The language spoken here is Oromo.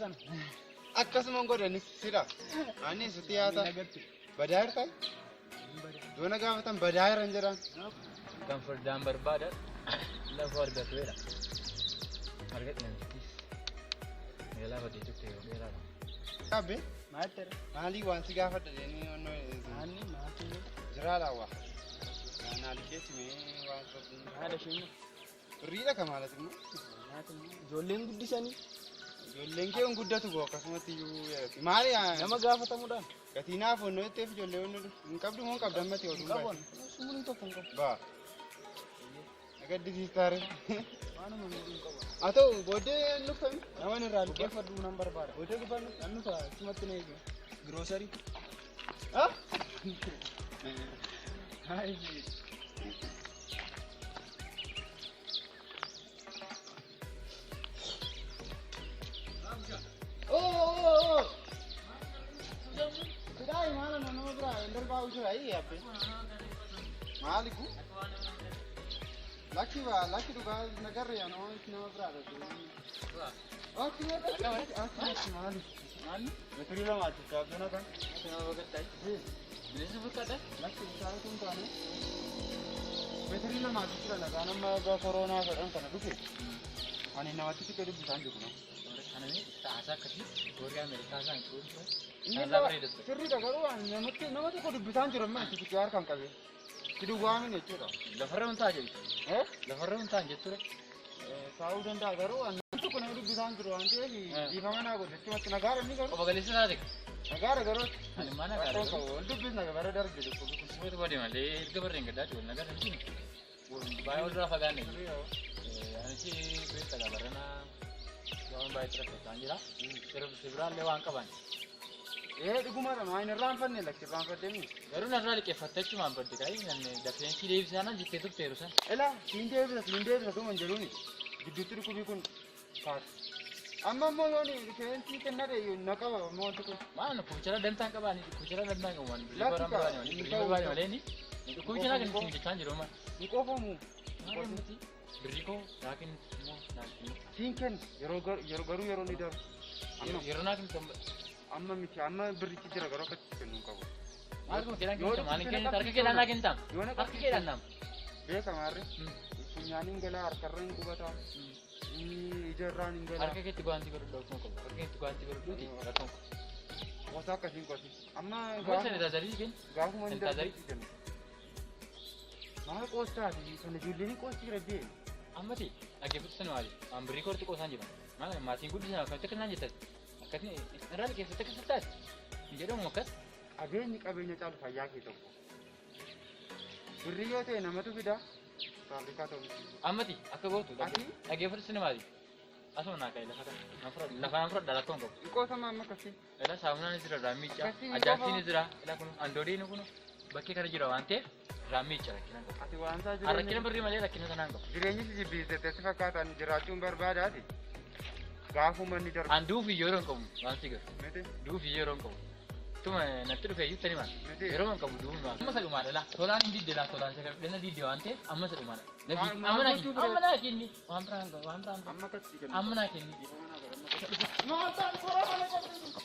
sana. Akkasuma godhanis sila. Ani sitti yaata. Badaa jirtaa? Doona gaafatan badaa jiran jedhaan. Kan furdaan barbaada lafa argatuudha. Argate namtichis. Magaalaa badee turte yeroo dheeraadha. Abbe Maal ta'e? maalii waan si gaafadha jedhanii onnoo Naanni maatiin jiraa laawwa. Naannoo keessa mee waan sabni. haadha isheen Birriidha ka maalat immoo. ijoolleen guddisanii Ijoolleen kee hin guddatu boo akkasumatti iyyuu maali nama gaafatamuudhaan gatii naaf onnoo jetteef ijoollee onnoo hin qabdu moo hin qabdu ammatti hin oduu qaban. Sumurii tokko hin qabu. Baa. Agaddisiistaare. Waanuma miidhuu hin qabu. Haa ta'u booddee nuffame. Nama irraa liqeeffadhu nan barbaada. Booddee gubbaan nuffame. Nan nufa achumatti na eegi. Giroosarii. Ah! Oh, oh, oh. Sidaa maala nama biraa hin darbaa jira abbe. Maali ku? Lakki ba lakki dhugaa nagarre yaa nama nama biraa dha. Akki akki maali? Maali? Metirii lamaati gaabjana kan. Nama bagattaa. Bineensa fakkaata? Lakki isaan kun taane. Metirii lamaati jira nagaan amma koronaa fedhan kana dhufe. Ani namatti siqee dubbisaan jiru. Kana haasaa akkasii warri Ameerikaa isaan cuunfuu. Inni Haasaa bareeda ture. sirriidha garuu ani namatti nama tokko dubbisaan jiru amma itti siqee harkaan qabee. Si duwwaamin jechuudha. Lafarra wantaa jedhu. Eh? Lafarra wantaa jetture. Taa'uu danda'a garuu ani namni tokko nama dubbisaan jiru waan ta'eef dhiifama naa godhe jechuudha. Nagaara inni garuu. Qofa galeessa taate. Nagaara garuu. Ani maal nagaara Rakkoo garuu. qabu wal dubbisna bara darbe tokko. Kusuutu bade malee erga barreen gaddaati wal nagaa namtiin. Baay'ee walirraa fagaanne. Anis beektaa barana waan baay'ee rakkachaa jira. Sibiraallee waan qaban. Ee dhugumaadha maa hin irraanfanne lakki irraanfaddeemi. Garuu narraa liqeeffatte achumaan badde kaa'ee namni dafeensi deebisaanaan jettee turteeru san. Ela siin deebisa siin deebisa tuma hin jedhuuni gidduutti dhukkubii kun kaasa. Amma immoo yoon rifeensi kennadhe na qaba ammoo wanti kun. Maal kubichara dantaan qabaani kubichara dantaan qabu waan birrii Lakki baraan kaa, barbaade malee hin birrii ta'u, barbaade hin malee ni kubichara kan ittiin jechaa jiru maal. Hin qoofamu. Birrii koo naa kennitu immoo naa kennitu. Siin kenna yeroo garuu yeroo ni darbu. Amma Yeroo naa kennitu amma miti amma birrichi jira garuu akkatti kennuu hin qabu. maal kun keedhaan Yoo kennitu maal hin dhukkubsine kennitu harka keedhaan naa kennitaa Yoo na harka qabsiifte keedhaan naam. beeka maarree. Funyaan hin galaa harkarra hin qubataa. Ijarraan hin galaa. Harka keetti guwaantii godhadhu akkuma qabu harka keetti guwaantii godhadhuuti rakkoon qabu. Qosaa akkasiin qosi. Amma Gosa sanitaazarii kenni. gaafuma inni Sanitaazarii. darbu kennu. Maal qoostaati kana ijoolleen qoosti jira bee. Ammati dhaggeeffatu sana maali? Waan birrii koorti qoosaan jiran. Maal maatiin guddisan akkamitti akka isaan jettan? Akkasni irraa liqeeffatte akkas taate. Hin jedhamu akkas. Qabeenyi qabeenya caalu fayyaa kee tokko. Birrii yoo ta'e namatu fida. Faabrikaa ta'uu miti. Ammati akka gootu Ati? dhaggeeffatu sana maali? Asuma naa ka'e lafa kana. Lafa nan fudhadha rakkoon qabu. Hin qoosama amma akkasii. Ila saamunaan jira raammicha. Akkasii Ajaa'ibsiin qofa. jira. Ila kun andoodiin kun bakkee kana jira waan ta'eef raammicha rakkina qabu. Ati waan isaa Rakkina jireenya birrii malee rakkina sanaan qabu. jireenyi si jibbiisetti si fakkaatan jiraachuun barbaadaati. Gaafuma inni darbu. An duufi yeroo hin qabu waan si garu. Miti Duufi yeroo hin qabu. Tuma natti dhufe iyyuu tani maal. miti. Yeroo hin qabu duufi maal. Amma sadhumaadha laa. Tolaan hin didde laa tolaan isa kana didde waan ta'eef amma sadhumaadha. Maal- maal Amma naa gochuu kenni. Amma naa kenni. Waan biraan qabu waan biraan qabu. Amma akkasii kennu. Amma naa kenni. Maal ta'an toora kana qabdu?